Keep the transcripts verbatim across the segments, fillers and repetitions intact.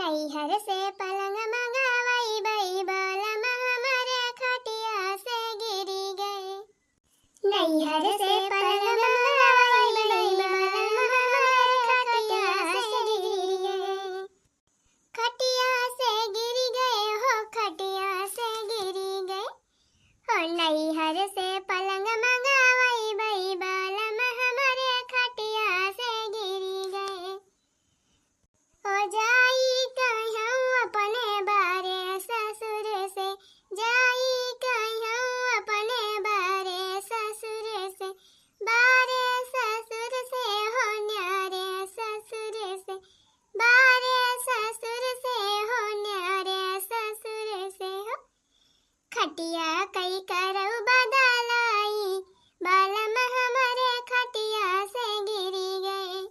नैहर से पलंग मंगावई बई, बलम हमरे खटिया से गिरी गए। नैहर से पलंग मंगावई बई, बलम हमरे खटिया से गिरी गए। खटिया से गिरी गए हो, खटिया से गिरी गए। हो नैहर से पलंग मंगावई बई, बलम हमरे खटिया से गिरी गए। ओ जाई कहूँ अपने बारे ससुर से, जाई कहूँ अपने बारे ससुर से, बारे ससुर से हो न्यारे ससुर से, बारे ससुर से हो न्यारे ससुर से हो। खटिया कई करऊ बदलाई, बलम हमरे खटिया से गिरी गए।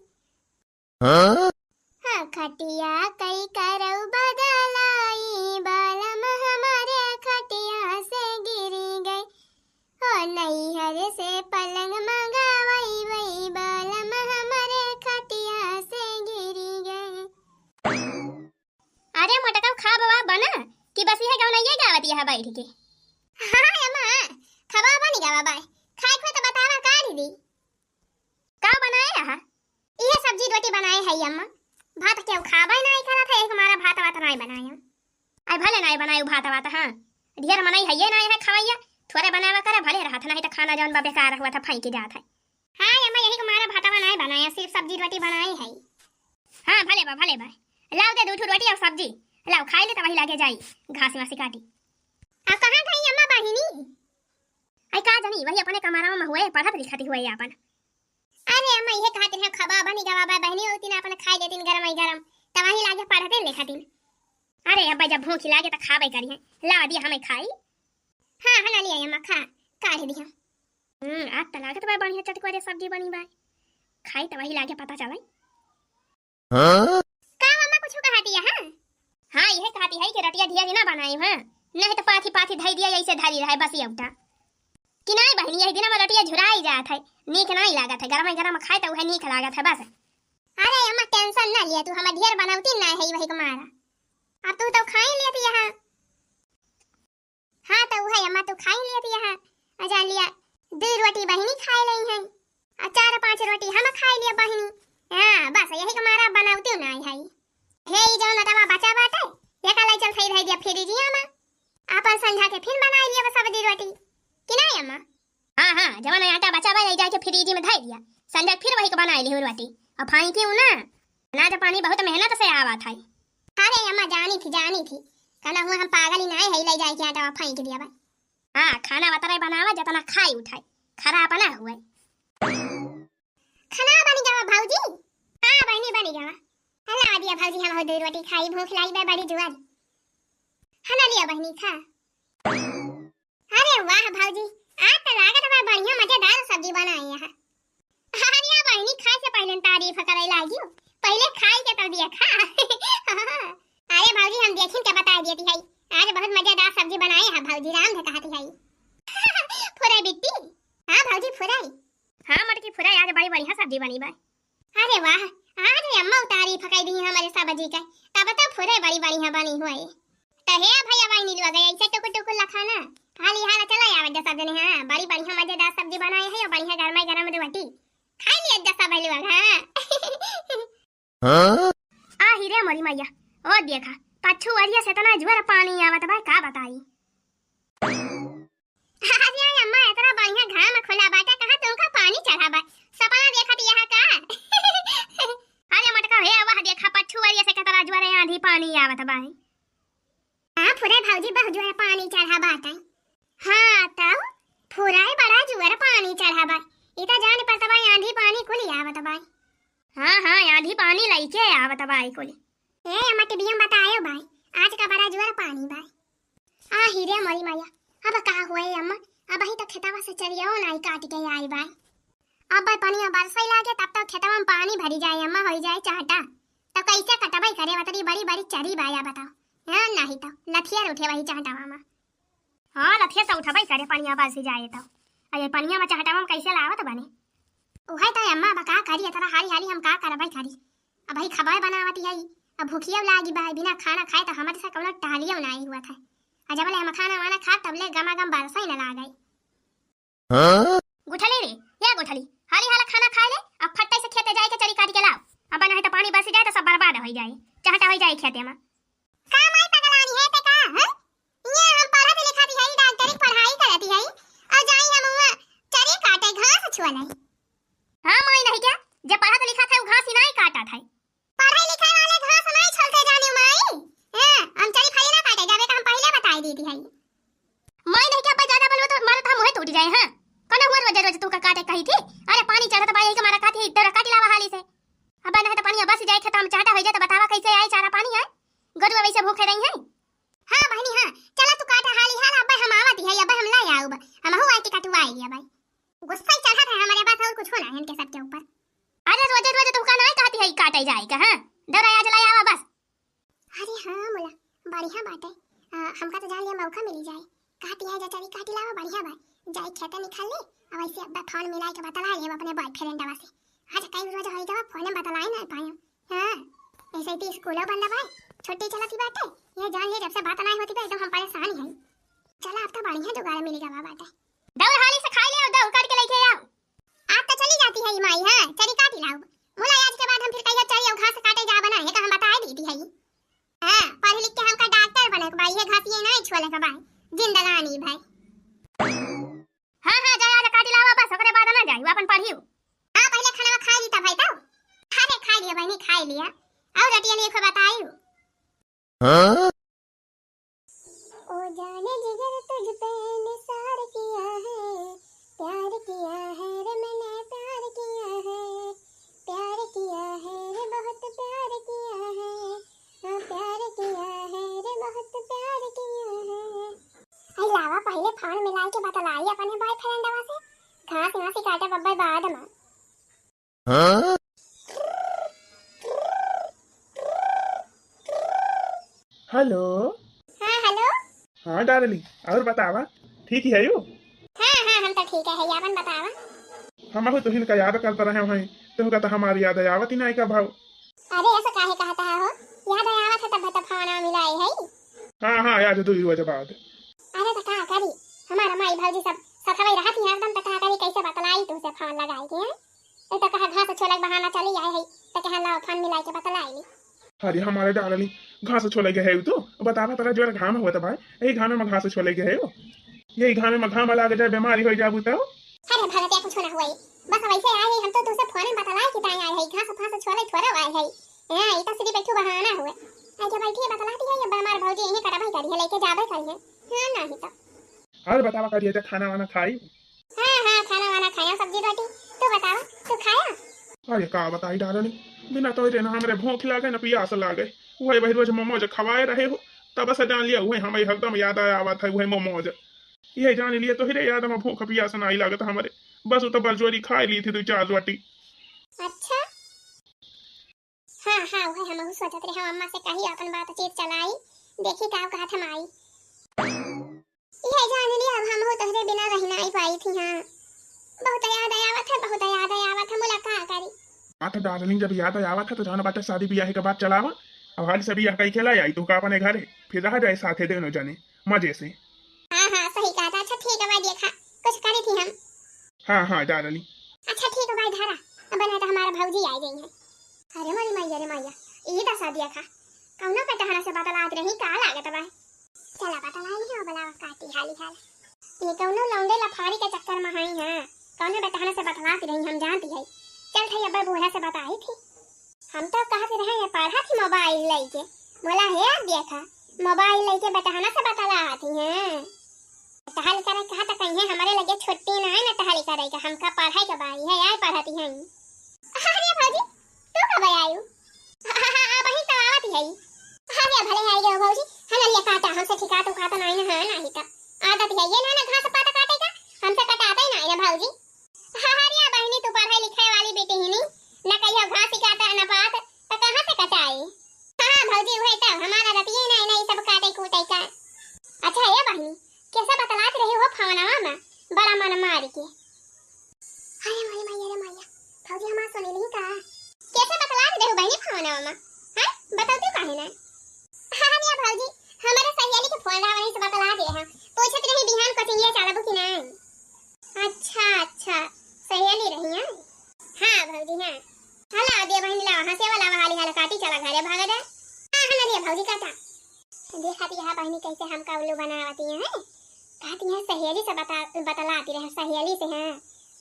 हाँ? हाँ, खटिया कई करऊ बदलाई, बलम हमरे खटिया से गिरी गए। हो नैहर से पलंग मंगावई बई, बलम हमरे खटिया से गिरी गए। अरे मोटका, खाबा बना कि बस इहे गवनइये गावत यह बैठ के? हाँ अम्मा, खाबा बनी गावा बाय। खाए खुए तो बतावा का दीदी? का बनाए रहा? इहे सब्जी रोटी बनाए है अम्मा। भात केहू खाबे नाई करत है, एक मारा भात वात नाई बनाए हम। आई भले नाई बनाए भात वात, हाँ। ढेर मनई है ये नाई है खवैया, थोड़े बनावा करे भले रहत, नहीं तो खाना जौन बा बेकार हुआ था फेंक जात है। हाँ अम्मा, यही के मारा भातवा नाई बनाए, सिर्फ सब्जी रोटी बनाए है। हाँ भले बा, भले बा। लाओ दे दू ठो रोटी और सब्जी। लाओ खाई ले तो वही लागे जाई घास वासी काटी। अब कहाँ गई अम्मा बहिनी? आई का जानी, वही अपने कमरा में हुए, पढ़त लिखत हुए अपन। अरे अम्मा, इहे कहत रहे, खाबा बनी गावा बाय, बहिनी होती ना, अपन खाई लेतीन गरम ही गरम, तब वही लागे पढ़ते लिखतीन। अरे अब्बा, जब भूख लागे तो खाबे करी है, ला दिया हमें खाई। हाँ, हना लिया अम्मा, खा, काढ़ दिया। हम्म, आज तो लागत बा बढ़िया चटकोरे सब्जी बनी बा, खाई तो वही लागे पता चले। हाँ? का अम्मा कुछ कहती है, हाँ? हाँ, यह कहती है कि रटिया ढेर ना बनाई, हाँ? नहीं तो पाथी पाथी धई दिया, ऐसे धरी रहे, बस ये उठा। कि नहीं बहिनी, यही दिन में रटिया झुराई जात है, नीक नहीं लागत है, गरम गरम खाए तो वह नीक लागत है बस। अरे अम्मा, tension ना लिया तू, हम ढेर बनौती ना है वही को मारा। अब तू तो खाई लेती यहाँ। हाँ तो वह अम्मा तो खाई लेती यहाँ, आ जान लिया दो रोटी बहिनी खाए लई हैं, और चार पाँच रोटी हम खाए लिया बहिनी। हाँ बस यही को मारा बनौती ना है। हे ई जौन अटवा बचा बाटे, ये का लई चल सही रह दिया फ्रिजिया में, अपन संझा के फिर बनाई लिया सब्जी रोटी। कि नहीं अम्मा? हाँ, हाँ, जवन आटा बचा बा, ले जाके फ्रिज में धर दिया। संझा फिर वही के बनाई लिहू रोटी। अब फाई क्यों ना? अनाज पानी बहुत मेहनत से आवत है। अरे अम्मा, जानी थी, जानी थी। कहना हुआ हम पागल ही ना है, ले जाके आटा फेंक दिया बा। हाँ, खाना वतरा बनावा, जितना खाई उठाई, खराब ना हुए। खाना बनी गवा भौजी? हाँ बहिनी, बनी गवा। हला दिया भौजी, हम हो दो रोटी खाई, भूख लाई बा बड़ी जुआर। हला लिया बहिनी, खा। अरे वाह भौजी, आज तो लागत बा बढ़िया मजेदार सब्जी बनाए हैं। अरे बहिनी, खाए से पहले तारीफ करे लागियो, पहले खाई के तब दिया खा। अरे भौजी, हम देखिन के बता देती है, आज बहुत मजेदार सब्जी बनाए हैं भौजी, राम धे कहती है। फुराई बिट्टी। हाँ भौजी, फुराई। हाँ मोटकी, फुराई आज बड़ी बढ़िया सब्जी बनी बा। अरे वाह, आज अम्मा तारीफ कई दी हमारे सब्जी के, तब तो फुरे बड़ी बढ़िया बनी हुई। तो हे भैया बहिनी लोग, ऐसे टुकुर टुकुर लखाना, खाली हाल चला आवे जा सब जने, हाँ, बड़ी बढ़िया मजेदार सब्जी बनाए है और बढ़िया गरम गरम रोटी। खाई लिया जा सब लोग, हाँ। हाँ? आ ही रे मोरी मैया, ओ देखा, पछू वरिया से इतना जुअर पानी आवत बा, का बताई। अरे अम्मा, इतना बढ़िया घाम खुला बाटे, कहाँ तुमका पानी चढ़ा बा? सपना देखत यहाँ का? अरे मटका, हे वह देखा, पछू वरिया से कितना जुअर आंधी पानी आवत बा। हाँ, फुरे भौजी, बहुत जुअर पानी चढ़ा बाटे। हाँ, तब फुराई बड़ा जुअर पानी चढ़ा बा। ई त जान पड़त बा, आंधी पानी कुल आवत बा। हाँ, हाँ, आंधी पानी लइके आवत बा ई कुल। ए अम्मा, टीवी में बतायो बा, आज का बड़ा जुअर पानी बा। आ ही रे मोरी मैया, अब का हुए अम्मा, अबही तो खेतवा से चरियाओ नाई काट के आई बा। अब पनिया बरसई लागे तब तो खेतवा में पानी भरी जाए अम्मा, होई जाए चाहटा। तो कैसे कटबई करे वतरी बड़ी बड़ी चरी बाया बताओ। हाँ, नहीं तो लथियर उठे वही चाहटावा में। हाँ, लथियर तो उठबई करे पनिया बरसी जाए तो। अरे पनिया में चाहटावा में कैसे लावत बने? उहे तो अम्मा, अब का करी, इतना हाली हाली हम का करबई करी। अबही खबई बनावती है, अब भूखियो लागी बा, बिना खाना खाए त हमरे से कउनो टहलियो नाहीं हुआ था। आ जबले हम खाना वाना खाब, तबले गमा गम बरसै न लागै। हाँ? गुठली रे, ये गुठली, हाली हाला खाना खाए ले, अब फट्टे से खेते जाए के चरी काट के लाओ। अब नाहीं त पानी बरस जाए त सब बर्बाद होइ जाए, चहटा होइ जाए खेते मा। का माई पगलानी है ते का, हैं? ये हम पढ़त लिखत हई, डॉक्टरी के पढ़ाई करत हई, और जाई हम हुआ चरी काटे, घास छुअले। हाँ माई, नहीं क्या, जे पढ़त लिखत है, वो घास ही नाहीं काटत है। पढ़े लिखे वाले घास नाहीं छोलते जाने माई। हैं, हम चरी फली ना काटे जाबे, तो हम पहिले बताई देती हई। माई नहीं क्या, ज्यादा बोलबो तो मारो तो हम मुँहे टूट जाए। हाँ, कौन हुआ रोज रोज तू का काटे कही थी? अरे पानी चढ़त बा, यही के मारा काटी, इधर काटी लावा हाली से। अब नहीं तो पानी बस जाए, खेत में चहटा हो जाए, तो बतावा कैसे आए चारा पानी आए? गरुआ वैसे भूखे रही हैं। हाँ बहनी हाँ, चला तू काटा हाली हाल, अब हम आवत ही, अब हम ला आउब, हम हु आए के कटुआई अब। गुस्सा ही चढ़त है हमरे बस, और कुछ होना है इनके सबके ऊपर। अरे रोजे रोजे तो का नाहीं कहती है, काटे जाए का, हाँ? दौरा आज ला आवा बस। अरे हाँ मुला, बढ़िया बाटे। आ, हमका तो जान लिया मौका मिली जाए। कहती है जा चरी काटी लावा, बढ़िया बा। जाए खेते निकाल ले, अब ऐसे अब फोन मिलाए के बतला ले अपने बॉयफ्रेंडवा से। आज कई रोज हो गवा, फोन में बतलाई ना पाए। हाँ, ऐसे ही स्कूलो बंद बा, छुट्टी चलती बाटे। ये जान ले जब से बात नाहीं होती बा, एकदम हम परेशान ही। चला अब तो बढ़िया जुगाड़ मिली गवा बाटे। दौड़ हाली से खाई ले और दौड़ काट के लेके आओ। आज तो चली जाती है ये माई, हाँ, चरी काटी लाओ। मुला आज के बाद हम फिर कहियो चरी और घास काटे जाबा ना, ये तो हम बताए देती है। हाँ, पढ़ लिख के हमका डॉक्टर बने के बा, ये घास ये नाहीं छुअले के बा, जिंदगानी भर। हाँ, हाँ, जाए आज काटी लावा बस, ओकरे बाद ना जाई, वो अपन पढ़ियो। हाँ, पहिले खाना खाई ली तब भाई तब। अरे खाई लिया बहनी, खाई लिया। और रटिया लिए को बताई। हाँ? ओ जाने जिगर तुझ पे निसार किया है, प्यार किया है रे मैंने प्यार किया है, प्यार किया है रे बहुत प्यार किया है, हाँ प्यार किया है रे बहुत प्यार किया है। आई लावा पहिले फोन मिलाई के बतलाई अपने बॉयफ्रेंडवा से, घास घास काटे बब्बर बाद में। हाँ? हेलो। हाँ, हेलो। हाँ, डार्लिंग, और बतावा, ठीक ही है यू? हाँ, हाँ, हम तो ठीक है, अपन बतावा। हम अहू तुहिन का याद करत रहे हैं, तुहका तो हमारी याद आवत ही नाहीं का भाव। अरे, ऐसा काहे कहता है हो? याद आवत है तब तो फोन मिलाए है। हाँ, हाँ, आज दुई रोज बाद। अरे, तो का करी, हमारा माई भौजी सब सथवई रहत ही हरदम, तो का करी, कैसे बतलाई तुमसे फोन लगाई के, हैं? ए तो कहा घास छोले के बहाना चली आए है, तो कहा लाओ फोन मिलाई के बतलाई ली। अरे हमारे डार्लिंग, घास छोले गए है तो बतावा, तोरा जोर घाम हुआ था भाई, यही घामे में घास छोले गए है, यही घामे में घाम लाग जाए, बीमारी हो जाबू तो। अरे भगतिया कुछ ना हुई, बस वैसे आए है हम तो तुमसे फोन में बतलाई कि ताई आए है, घास फास छोले थोड़ा आए है। हाँ, ई तो सिर्फ बैठू बहाना हुए। आके बैठी बतलाती है, ये हमार भौजी यहीं कटबै करी है, लेके जाबे करी है। हाँ, नहीं तो। और बतावा करिए तो खाना वाना खाई? हाँ, हाँ, खाना वाना खाया, सब्जी रोटी। तू बतावा, तू खाया? अरे का बताई डार्लिंग, बिना तोरे ना हमरे भूख लागे ना पियास लागे। वही वही रोज मोमोज खवाए रहे हो, तब से जान लिया वही हमें हरदम याद आया आवत है वही मोमोज। ये जान लिए तोहरे याद में भूख पियास नाहीं लागत हमरे। बस उ तो बरजोरी खाए ली थी दो चार रोटी। अच्छा। हाँ, हाँ, वही हमहू सोचत रहे, हम अम्मा से कही अपन बातचीत चलाई, देखी का कहत हम आई। ये जान ली, अब हमहू तोहरे बिना रह नाहीं पाई थी। हाँ, बहुत याद आवत है, बहुत याद आवत है, मुला का करी। हाँ तो डार्लिंग, जब याद आवत है तो जान बाटे शादी बियाह के बाद चलावा, अब हाल से बियाह कई के लाई आई तू का अपने घरे, फिर रहा जाए साथे दोनों जने मजे से। हाँ, हाँ, सही कहा था। अच्छा ठीक है भाई, देखा कुछ करी थी हम। हाँ, हाँ डार्लिंग। अच्छा ठीक है भाई, धारा, अब ना तो हमारा भौजी आ गई है। अरे मोरी मैया रे मैया, ई दसा देखा, कौनो बेटहना से बतलात रही का लागत बा। चला बतलाई हो बला काटी हाली हाल। ये कौनो लौंडे लफारी के चक्कर में हई, हाँ, कौनो बेटहना से बतलात रही हम जानती है। चल थई अब्बे बूढ़ा से बताई थी। हम तो कहत रहे हैं पढ़ा थी मोबाइल लेके, बोला हे देखा मोबाइल लेके बेटहना से बतलात ही हैं। टहल करे कहा तो कहीं हमारे लगे छुट्टी ना है ना टहल करे के, हमका पढ़ाई के बारी है, आए पढ़ती हैं। अरे भौजी, तू कब आयु? हाँ, हाँ, हाँ, वही तो आवत ही है। अरे भले आई गयो भौजी, है ना लिया काटा, हमसे ठिकात उकात नहीं ना, हाँ, नहीं तो आदत है ये ना, ना घास पात काटे का, हमसे कटाते ही नहीं ना भौजी। हाँ, हाँ, रिया बहिनी, तू पढ़े लिखे वाली बेटी ही नहीं, ना कहियो घास ही काटा, ना पात, तो कहाँ से कटाई? हाँ, हाँ, भौजी, वही तो, हमारा रतिये नहीं, नहीं सब काटे कूटे का। अच्छा, ये बहिनी, कैसे बतलात रही हो फोनवा में, बड़ा मन मार के? अरे माई, माई, अरे माई, भौजी हमार सुनी नहीं का? कैसे बतलात रही हो बहिनी फोनवा में? हैं? बतौती काहे ना? हाँ, हाँ, भौजी, हमरे सहेली के फोन रहा, वहीं से बतला दे हम। पूछत रही बिहान कोचिंगिया चलबू कि नहीं? अच्छा, अच्छा, सहेली रही है। हाँ भौजी, हाँ। हला दे बहिन, ला, हंसे वाला हाली हाल काटी, चला घरे भाग जा। हाँ, हाँ, ना दे भौजी काटा। देखा थी यहाँ बहिनी कैसे हमका उल्लू बनावती है। कहती है सहेली से बता, बतलाती रहे, सहेली से, हाँ।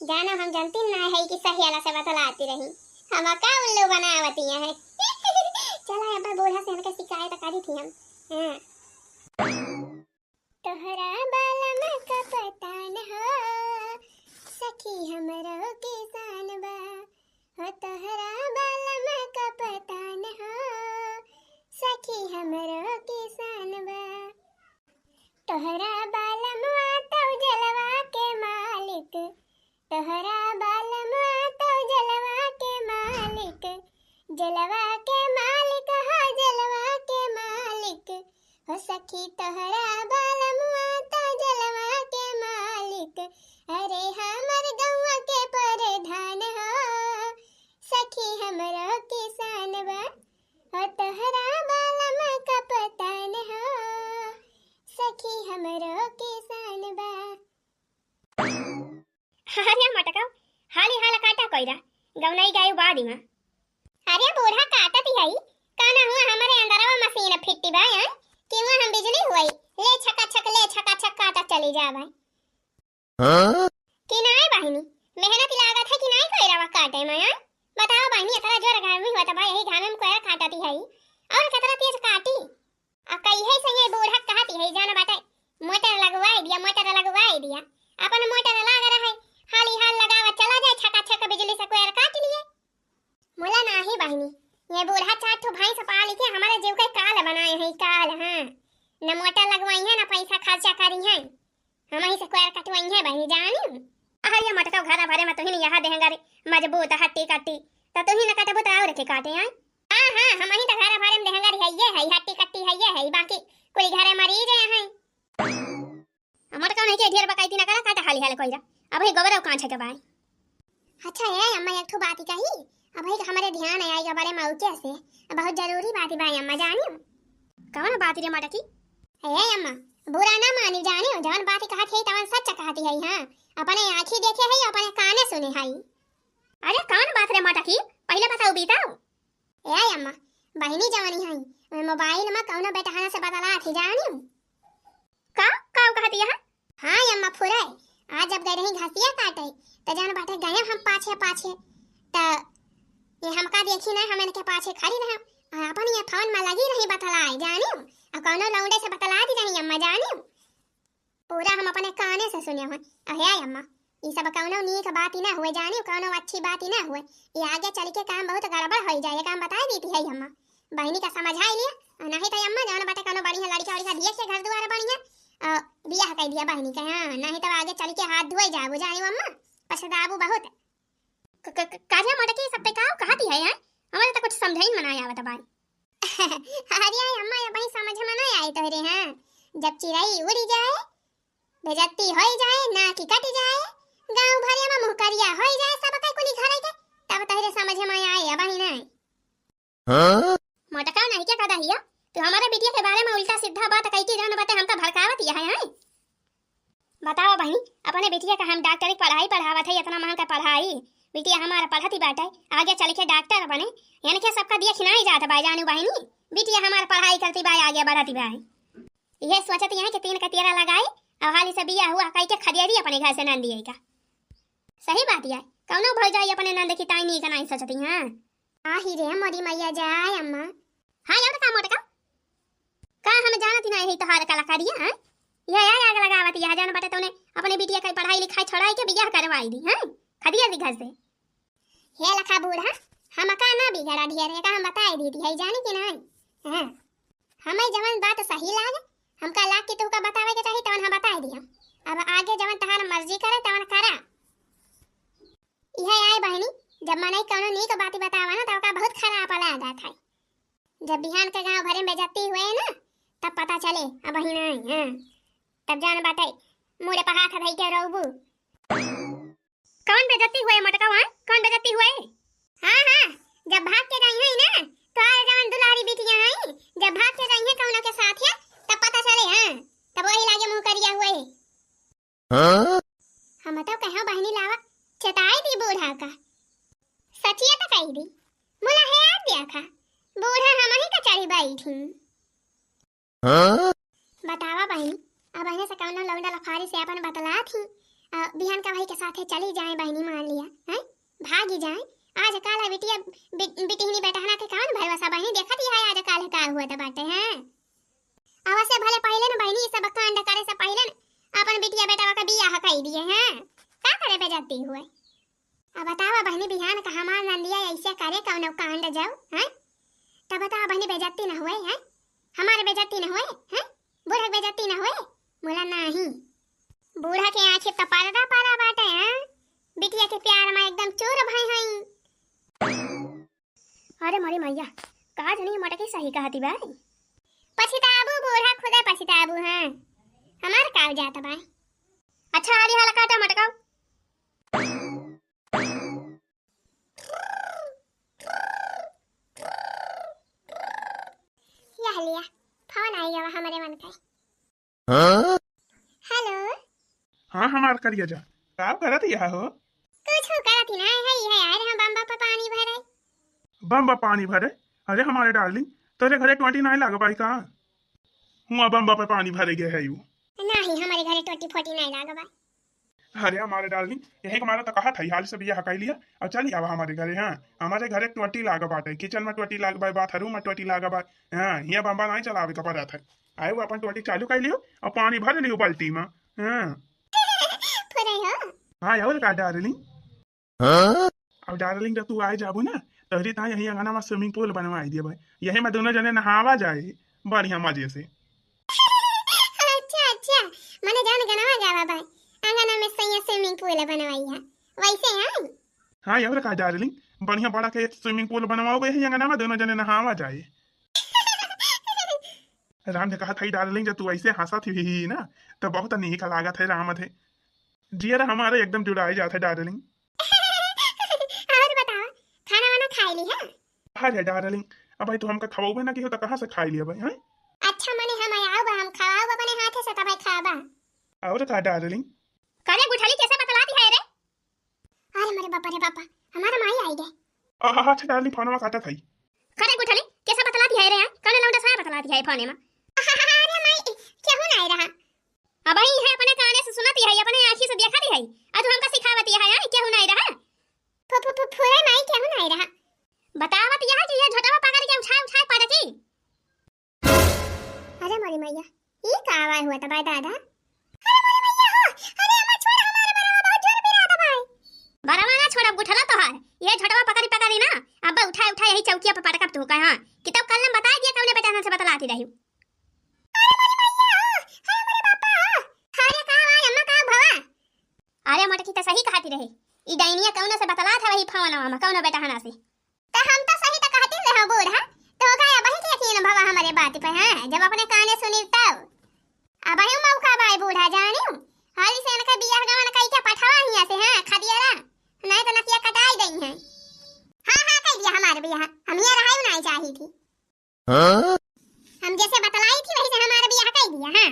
जानो हम जानती ना है कि सहेला से बतलाती रही। हमका उल्लू बनावती है। चला अब बूढ़ा से हमका शिकायत करी थी हम। हाँ। तोहरा बालम का पता न हो, सखी हमरो किसान बा। हो तोहरा बालम का पता न हो, सखी हमरो किसान बा। तोहरा बालमवा तो जलवा के मालिक, तोहरा बालमवा तो जलवा के मालिक, जलवा के मालिक हो, जलवा के मालिक। हो सखी तोहरा बालमवा तो जलवा के मालिक, अरे हमर गौवा के प्रधान हो, सखी हमरो किसान बा। हो तोहरा बालम का पता न हो, सखी हमरो किसान बा। अरे मटका, हाली हाल काटा कोइरा, गौनाई गायु बाद में। अरे बूढ़ा काटत ही हई, का ना हुआ हमरे अंदरवा मशीन फिट्टी बा, हैं? कि हुआ हम बिजली हुई, ले छका छक, ले छका छक काटत चली जाबे। हाँ? कि नाय बहिनी, मेहनत लागत है कि नाय कोइरवा काटे में, हैं? बताओ बहिनी, इतना जोर गर्मी होत बा, यही घामे में कोइरा काटत ही हई, और कितना तेज काटी? आ कहिए से ये बूढ़ा कहती है, जान बाटे, मोटर लगवाई दिया, मोटर लगवाई दिया। अपन मोटर लाग रहे, हाली हाल लगावा चला जाए, छका छक बिजली से कोयर काट लिए। मुला नाही बहिनी, ये बूढ़ा चार ठो भैंस पाल के हमारे जीव के काल बनाए हैं, काल, हाँ। न मोटर लगवाई है, न पैसा खर्चा करी है, हम ही से कोयर कटवाई है बहिनी, जानी। अहरिया मटका घर भरे में तुहिन यहाँ देहंगरी मजबूत हट्टी कट्टी, त तुहिन कटबू त और के काटे हैं। हाँ, हाँ, हमही त घर भरे में देहंगरी है, ये है, हट्टी कट्टी है, ये है, बाकी कुल घरे मरीज हैं। हमर कौन है के ढेर बकाई तीना करा, काटा हाली हाल कोइरा। अब ही गोबर कांच है के बाय। अच्छा, ए अम्मा, एक ठो बात ही कही, अब ही हमरे ध्यान आई गबरे मौके से, बहुत जरूरी बात ही बाय अम्मा, जानियो। कौन बात रे मटकी? ए अम्मा, बुरा ना मानी, जानियो, जवन बात ही कहत है, तवन सच कहती है, हाँ, अपने आँखी देखे है, अपने काने सुने है। अरे कौन बात रे मटकी, पहिले बताओ बीताओ। ए अम्मा, बहिनी जवनी हई, ओए मोबाइल में कौनो बेटहाना से बतलात ही जानी। का? का कहती है? हाँ अम्मा फुरे, आज जब गए रही घसिया काटे, त जान बाटे गए हम पाछे पाछे, त ये हमका देखी ना, हम इनके पाछे खड़ी रहे, और अपन ये फोन में लगी रही बतलाए जानी, और कौनो लौंडे से बतला दी रही अम्मा जानी। पूरा हम अपने काने से सुने हुए। अहे अम्मा, ई सब कौनो नीक बात ही ना हुए जानी, कौनो अच्छी बात ही ना हुए। ये आगे चल के काम बहुत गड़बड़ होई जाए, ये काम बताई देती है अम्मा। बहिनी का समझाई लिया, और नहीं तो अम्मा जान बाटे कौनो बढ़िया लड़का उड़का दिए के घर दुआर बढ़िया, और बियाह कर दिया बहिनी के, हाँ, नहीं तो आगे चल के हाथ धोए जाबू जानी अम्मा, पछताबू बहुत। क-, क-, क-, कारिया मटकी सब ते काव कहती है, हैं? हमारे तो कुछ समझाई में ना आवत बाई। अरे अम्मा, ये वही समझ में ना आए तोहरे, हैं? जब चिड़ई उड़ जाए, बेइज्जती होई जाए, नाक कट जाए, गाँव भरे में मुँह करिया होई जाए सबके कुली घरे के, तब तोहरे समझ में आए, अबही नहीं। हाँ? मोटका नहीं क्या कहता हिया? तू हमारे बिटिया के बारे में उल्टा सीधा बात कह के जान बाटे हमका भड़कावत यह है, हैं? बताओ बहिनी, अपने बिटिया का हम डॉक्टरी के पढ़ाई पढ़ावत है, इतना महंगा पढ़ाई, बिटिया हमारा पढ़ती बाटे, आगे चल के डॉक्टर बने, इनके सबका दिया खिनाई जात बा जानू बहिनी, बिटिया हमार पढ़ाई करती बा, आगे बढ़ती बा। यह सोचत यहाँ कि तीन का तेरा लगाए, और हाली से बिया हुआ कह के खदेड़ी अपने घर से नंदिया का। सही बात है, कौनो भौजाई अपने नंद की ताई नीक नहीं सोचती हैं। आही रे मोरी मैया जाए अम्मा। हाँ यार का मोटका, का हम जानत ही ना यही तोहार कलाकारी है, हैं? यह आग लगावत यह जान बाटे तूने अपने बिटिया का पढ़ाई लिखाई छोड़ाई के बियाह करवाई दी, हैं? खदिया दी घर से। हे लखा बूढ़ा, हमका ना बिगड़ा ढेर, एका हम बताई देती है, जानी कि नहीं? हाँ, हमें जवन बात सही लागे, हमका लाग के तुहका बतावे के चाही, तवन हम बताई दिया। अब आगे जवन तहार मर्जी करे, तवन करा। इहे आए बहिनी, जब मनई कौनो नीक बात बतावा ना, तब ओका बहुत खराब लागत है। जब बिहान के गाँव भरे में बेइज्जती हुए ना, तब पता चले, अबही नहीं, हाँ। तब जान बाटे, मुड़े पर हाथ धई के रोबू। कौन बेइज्जती हुए मोटका, हाँ? कौन बेइज्जती हुए? हाँ, हाँ, जब भाग के जाई हुई ना, तोहार जवन दुलारी बिटिया हई, जब भाग के जइहे कउनो के साथ है, तब पता चले, हाँ, तब वही लागे मुँह करिया हुए। हाँ? हम तो कहो बहिनी लावा, चटाई दी बूढ़ा का। सचिया तो कही दी, मुला है यार दिया खा, बूढ़ा हम ही का चढ़ी बैठी। हाँ? बतावा बहिनी, अब एने से कउनो लौंडा लफारी से अपन बतला थी, अ, बिहान का वही के साथे चली जाए बहिनी, मान लिया, हैं? भागी जाए। आज काल है बिटिया, बि-, बिटिहनी बेटहना के कौन भरोसा बहिनी, देखत ही है आज काल का हुआ तो बाटे, हैं? अब से भले पहिले न बहिनी, ई सब कांड करे से पहिले न अपन बिटिया बेटवा का बियाह कई दिए, हैं? का करे बेजती हुए? अब बतावा बहिनी, बिहान का हमार नंदिया ऐसे करे कउनो कांड जाऊ, हैं? तब बतावा बहिनी, बेइज्जती न होए, हैं? हमारे बेइज्जती न होए, हैं? बूढ़ा के बेइज्जती न होए? बोला नाही। बूढ़ा के आँखी त पर्दा पड़ा बाटे, हैं? बिटिया के प्यार में एकदम चूर भई हई। अरे मोरी मैया, का जनी मटकी सही कहती बाई। पछिताबू बूढ़ा, खुदे पछिताबू, हैं? हमार काव जात बाई। अच्छा, आली हाला काटा मटकाऊ। यह लिया, फोन आई गवा हमरे मन का। हाँ? हेलो। हाँ, हमार करिया जा, का करत यह हो? कुछ करत ही ना है, है यार, हम बम्बा पे पानी भरे। बम्बा पानी भरे? अरे हमारे डार्लिंग, तोरे घरे ट्वेंटी नाइन लाग बाई का? हुआ बम्बा पे पानी भरे गए है यू। नहीं, हमारे घरे ट्वेंटी फोर्टी नाइन लाग बाई। अरे हमारे डार्लिंग, यही के मारा तो कहा था, हाल से बियाह कर लिया और चली आवा हमारे घरे। हाँ, हमारे घरे ट्वेंटी लाग बाटे, किचन में ट्वेंटी लाग बा, बाथरूम में ट्वेंटी लाग बा। हाँ, हिया बम्बा नहीं चलावे का पड़त है। आए वो अपन ट्वेंटी चालू कर लियो और पानी भर लियो बाल्टी में। हाँ। फुरे हो। हाँ, और का डार्लिंग? हाँ? अब डार्लिंग, जब तू आए जाबू ना, तोहरी ता यही अंगना में स्विमिंग पूल बनवाई दिए भाई, यही में दोनों जने नहावा जाए बढ़िया मजे से। अच्छा, अच्छा, मने जान गनवा गावा बा, आंगन में सैया स्विमिंग पूल बनवाई है, वैसे है? हाँ यार का डार्लिंग, बढ़िया बड़ा के स्विमिंग पूल बनवाओ बे, यही अंगना में दोनों जने नहावा जाए। राम ने कहा था डार्लिंग, जब तू ऐसे हंसत ही ना, तो बहुत नीक लागत है राम थे। जियर हमारे एकदम जुड़ाई जात है डार्लिंग। और बताओ, खाना वाना खाई ली है? अरे डार्लिंग, अब भाई तू हमका खवाबे ना किहो तो कहाँ से खाई लिया भाई, हैं? अच्छा, मने हम आया बा, हम खवाओ अपने हाथे से तब खाबा। और का डार्लिंग? करे गुठली कैसे बतलाती है रे? अरे मोरे बापा रे बापा, हमारा माई आई गए। आ, आ, अच्छा डार्लिंग, फोनवा काटा था। करे गुठली कैसे बतलाती है रे, हैं? कौन लौंडा साया बतलाती है फोने में? अरे माई, केहू नहीं रहा। अब ही है अपने काने से सुनती है, अपने आँखी से देखती है। आज हमका सिखावती है, हैं? केहू नहीं रहा। फु-, फु-, फु-, फुरे माई, केहू नहीं रहा। बतावत यह कि ये झोटवा पकड़ के उठाए, उठाए पटकी। अरे मोरी मैया, ई का आवाज हुआ था भाई दादा? अरे मोरी मैया हो, अरे अम्मा छोड़, हमारे बरवा बहुत जोर पिरात भाई। बरवा ना छोड़ब गुठला तोहार, ये झोटवा पकड़ी पकड़ी ना, अब उठाए उठाए यही चौकिया पे पटकब तू का, हाँ, कि तब कल हम बताए दिया कौने बेटा से बतलाती रही। अरे मोरी मैया हो, अरे मोरे बापा हो, अरे का आवाज अम्मा का भवा? अरे मोटकी तो सही कहती रहे, ई डाइनिया कौनो से बतलात है वही फोनवा में, कौनो बेटहना से। त हम तो सही तो कहती रहे बूढ़ा, तो का अबही के यकीन भवा हमारे बात पे, हाँ, जब अपने काने सुनी तब। अबही मौका बाय बूढ़ा जानियो, हाली से इनका बियाह गवन कई के पठवा हिया से, हाँ, खदियारा, नहीं तो नकिया कटाई गई है। हाँ, हाँ, कई दिया हमारे बियाह, हम ये रहाई नहीं चाही थी। हाँ? हम जैसे बतलाई थी वही से हमारा बियाह कई दिया, हाँ।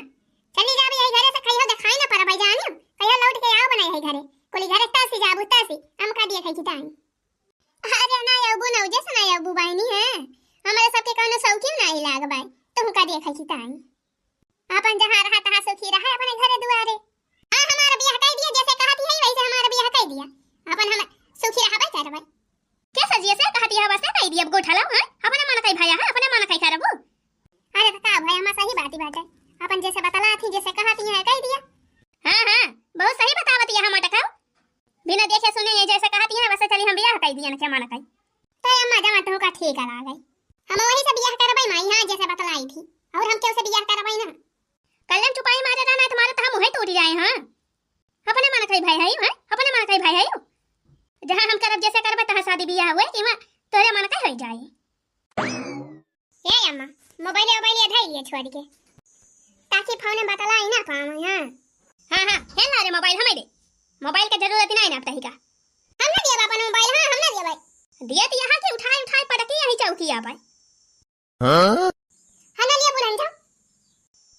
चली जाबे यही घरे से, कहियो देखाई ना परबे जानियो, कहियो लौट के आओ बनाई है घरे, कुली घरे तसी जाबू तसी, हम का दिए खाई की टाइम। अरे ना अबू ना, जैसे ना अबू बाइनी है, हमारे सबके कौनो शौकीन ना ही लाग बाय, तुम का दिए खाई की टाइम। अपन जहाँ रहा तहाँ सुखी रहा अपने घरे दुआरे। आ हमारा बियाह कई दिया, जैसे कहती है वैसे हमारा बियाह कई दिया, अपन हम सुखी रहबे करबे। के सजिए से कहती है, बस कई दिया गोठला, हाँ? अपने मन कई भया है, अपने मन कई करबू। अरे तो का भया, हम सही बात ही बाटे, अपन जैसे बतला थी, जैसे कहती है कई दिया। हाँ, हाँ, बहुत सही बतावती है हम अटकाऊ। बिना देखे सुने ये जैसे कहती है वैसे चली हम बियाह कई दिया ना, क्या मन कई। तो अम्मा जमा तुमका ठीक लगा गई, हम वही से बियाह करबे माई, हाँ, जैसे बतलाई थी, और हम क्यों से बियाह करबे ना। कल्याण चुपाई मारे जाना है तुम्हारे, तो हम वही टूट जाए, हाँ। अपने मन कई भाई है, हैं? अपने मन कई भाई है। जहाँ हम करब जैसे करबे तहाँ शादी बियाह हुए कि वहाँ तोरे मन कई हो जाए। ए अम्मा, मोबाइल, मोबाइल धर लिए छोड़ के, ताकि फोन में बतलाई ना पावे, हाँ। हाँ, हाँ, हे ला रे मोबाइल हमें दे। मोबाइल के जरूरत ही नहीं ना अब तही का। हम ना दिया बापा मोबाइल, हाँ, हम ना दिया भाई। दिया तो यहाँ की उठाए, उठाए पटकी यही चौकी आ भाई। हाँ? हाँ, ना लिया बुलंद।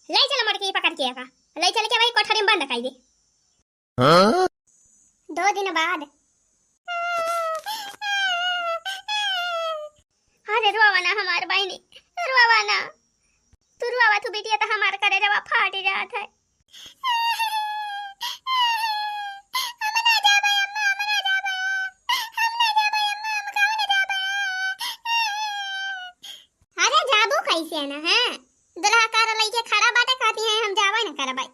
ले चल मोटकी पकड़ के का, ले चल के वही कोठरी में बंद कर दे। हाँ? दो दिन बाद। अरे रोवा ना हमार बहिनी, रोवा ना। तू रोवा तू बिटिया, तो हमार करेजवा फाट जात है। हम ना जाबे अम्मा, हम ना जाबे। हम ना जाबे अम्मा, हम कहूँ ना जाबे। अरे जाबू कैसे ना, हैं? दुल्हा कार लइके खड़ा बाटे, कहती हैं हम जाबे ना करबे।